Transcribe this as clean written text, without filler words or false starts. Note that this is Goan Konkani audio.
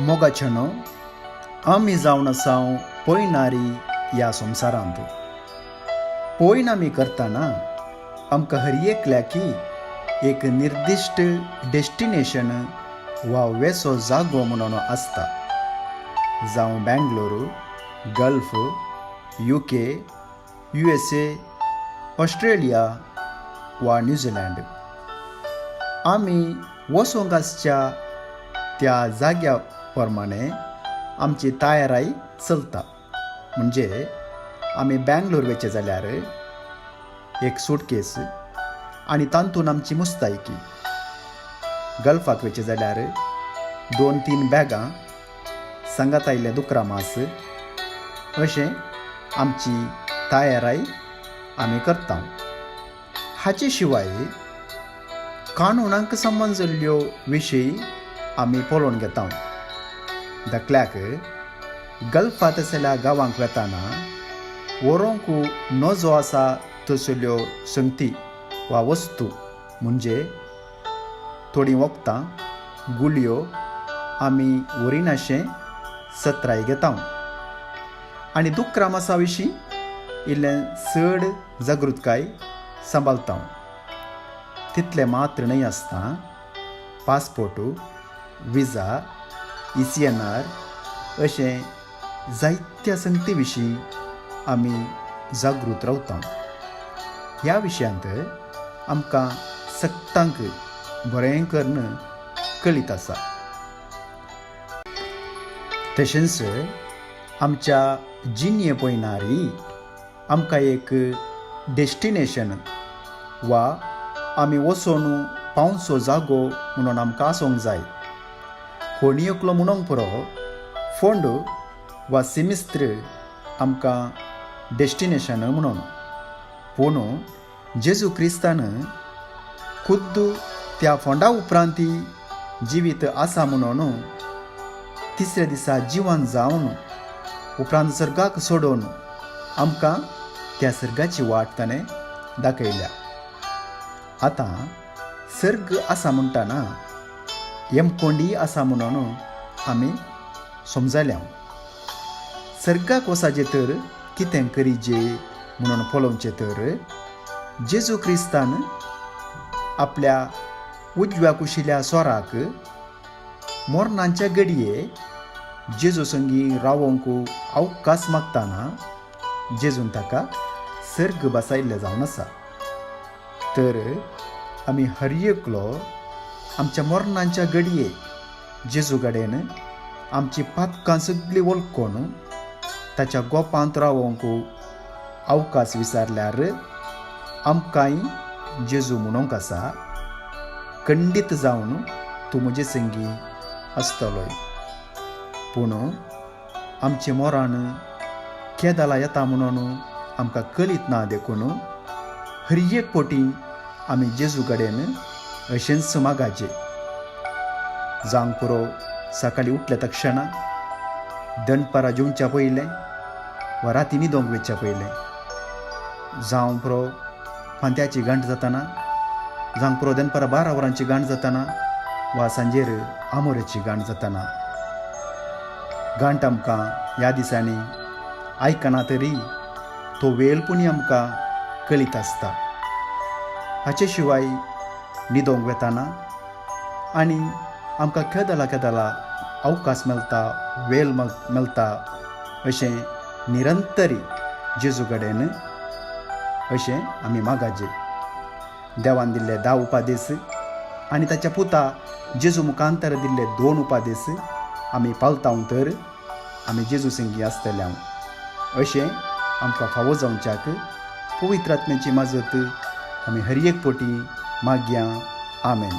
मोगाच्यानो, आमी जावन आसाव पयणारी ह्या संवसारांत. पयण आमी करतना आमकां हर एकल्याकी एक निर्दिश्ट डेस्टिनेशन वा वेसो जागो म्हणून आसता. जावं Bangalore, Gulf, UK, USA, Australia वा न्यूझीलंड. आमी वचोंक आसच्या त्या जाग्या प्रमाणे आमची तयाराय चलता. म्हणजे आमी बँगलोर वचचे जाल्यार एक सुटकेस आनी तातूंत आमची मुस्तायकी, गल्फाक वचचे जाल्यार 2-3 बॅगां, सांगात आयिल्लें दुकरा मास, अशें आमची तयाराय आमी करता. हाचे शिवाय कानूनांक संबंद जाल्ल्यो विशय आमी पळोवन घेता. धाकल्याक गल्फांत आसल्या गांवांक वेताना व्हरूंक नजो आसा तसल्यो संगती वा वस्तू, म्हणजे थोडीं वखदां, गुळयो आमी व्हरिनाशें सत्राय घेता. आनी दुकरा मासा विशीं इल्लें चड जागृतकाय सांबाळता. तितलें मात्र न्हय आसता, पासपोर्ट, विजा, ECNR अशें जायत्या संगती विशीं आमी जागृत रावता. ह्या विशयांत आमकां सगटांक बरें करून कळीत आसा. तशेंच आमच्या जिणये पयणारी आमकां एक डेस्टिनेशन वा आमी वचून पावचो जागो म्हणून आमकां आसूंक जाय. कोणी एकलो म्हणूंक पुरो, फोंड वा सिमिस्त्र आमकां डेस्टिनेशन म्हणून. पूण जेजू क्रिस्तान खुद्द त्या फोंडा उपरांत जिवीत आसा म्हणून तिसऱ्या दिसा जिवन जावन उपरांत सर्गाक सोडून आमकां त्या सर्गाची वाट ताणें दाखयल्या. आतां सर्ग आसा म्हणटाना यमकोंडी आसा म्हणून आमी समजल्या. सर्गाक वचाचें तर कितें करीजे म्हणून पळोवचें तर जेजू क्रिस्तान आपल्या उजव्या कुशिल्या स्वराक मोरनांच्या घडये जेजू संगी रावोंक अवकाश मागताना जेजून ताका सर्ग बसायल्लें जावन आसा. तर आमी हर एकलो आमच्या मोरनांच्या घडये जेजू कडेन आमची पातकां सगळीं वळखून ताच्या गोपांत रावोंक अवकाश विचारल्यार आमकांय जेजू म्हणूंक आसा, खंडीत जावन तूं म्हजे संगी आसतलोय. पूण आमचें मोरान केदला येता म्हणून आमकां कळीत ना, देखून हर एक पोटी आमी जेजू कडेन अशेंच मागाचें. जावंक पुरो सकाळीं उठले तक्षणा, दनपारां जेवच्या पयलें वा राती न्हिदोंक वचच्या पयलें, जावं पुरो फांत्याची गांठ जाताना, जावंक पुरो दनपारां 12 वरांची गांठ जाताना वा सांजेर आमोरेची गांठ जाताना. गांठ आमकां ह्या दिसांनी आयकना तरी तो वेळ पुणी आमकां कळीत आसता. हाचे शिवाय न्हिदोंक वेताना आनी आमकां केदला केदला अवकाश मेळटा, वेळ मेळटा, अशें निरंतरी जेजू कडेन अशें आमी मागाचे. देवान दिल्ले 10 उपादेस आनी ताच्या पुता जेजू मुखांतर दिल्ले 2 उपादेस आमी पालता तर आमी जेजू संगी आसतले. अशें आमकां फावो जावच्याक पवित्र आत्म्याची मजत आमी हर एक पोटी मागया. आमेन.